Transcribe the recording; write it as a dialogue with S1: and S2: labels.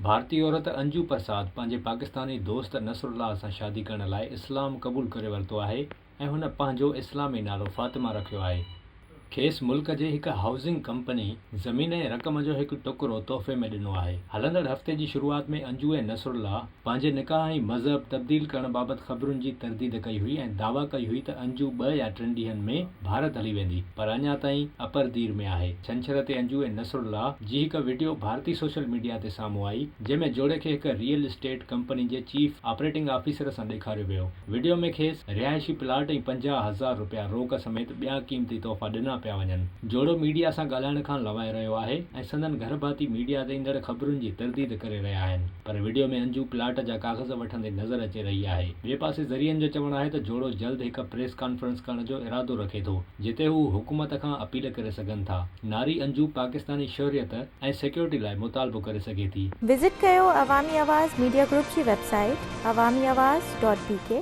S1: ڀارتي عورت انجو پرساد پنهنجي پاڪستاني دوست نصرالله سان شادي ڪرڻ لاء اسلام قبول ڪري ورتو آهي ۽ هن پنهنجو اسلامي نالو فاطمه رکيو آهي. کيس ملڪ جي هڪ هائوسنگ ڪمپني زمين ۽ رقم جو هڪ ٽڪرو تحفي ۾ ڏنو آهي. هلندڙ هفتي جي شروعات ۾ انجو ۽ نصرالله پنهنجي نڪاح ۽ مذهب تبديل ڪرڻ بابت خبرن جي ترديد ڪئي هئي ۽ دعويٰ ڪئي هئي ته انجو ٻه يا ٽن ڏينهن ۾ ڀارت هلي ويندي پر اڃا تائين اپر دير ۾ آهي. ڇنڇر تي انجو ۽ نصرالله جي هڪ وڊيو ڀارتي سوشل ميڊيا تي سامهون آئي، جنهن ۾ جوڙي کي هڪ ريئل اسٽيٽ ڪمپني جي چيف آپريٽنگ آفيسر سان ڏيکاريو ويو. وڊيو ۾ کيس رهائشي پلاٽ ۽ 50,000 رپيا روڪ سميت ٻيا قيمتي تحفا ڏنا پيا وڃن. جوڙو ميڊيا سان ڳالهائڻ کان لنوائي رهيو آهي ۽ سندن گهرڀاتي ميڊيا تي ايندڙ خبرن جي ترديد ڪري رهيا آهن، پر وڊيو ۾ انجو پلاٽ جا ڪاغذ وٺندي نظر اچي رهي آهي. ٻئي پاسي ذريعن جو چوڻ آهي ته جوڙو جلد هڪ پريس ڪانفرنس ڪرڻ جو ارادو رکي ٿو. جتي هو حڪومت کان اپيل ڪري سگهن ٿا. ناري انجو پاڪستاني شهريت ۽ سيڪيورٽي لاء مطالبو ڪري سگهي ٿي.
S2: وزٽ ڪيو عوامي آواز ميڊيا گروپ جي website Awami Awaz dot B K.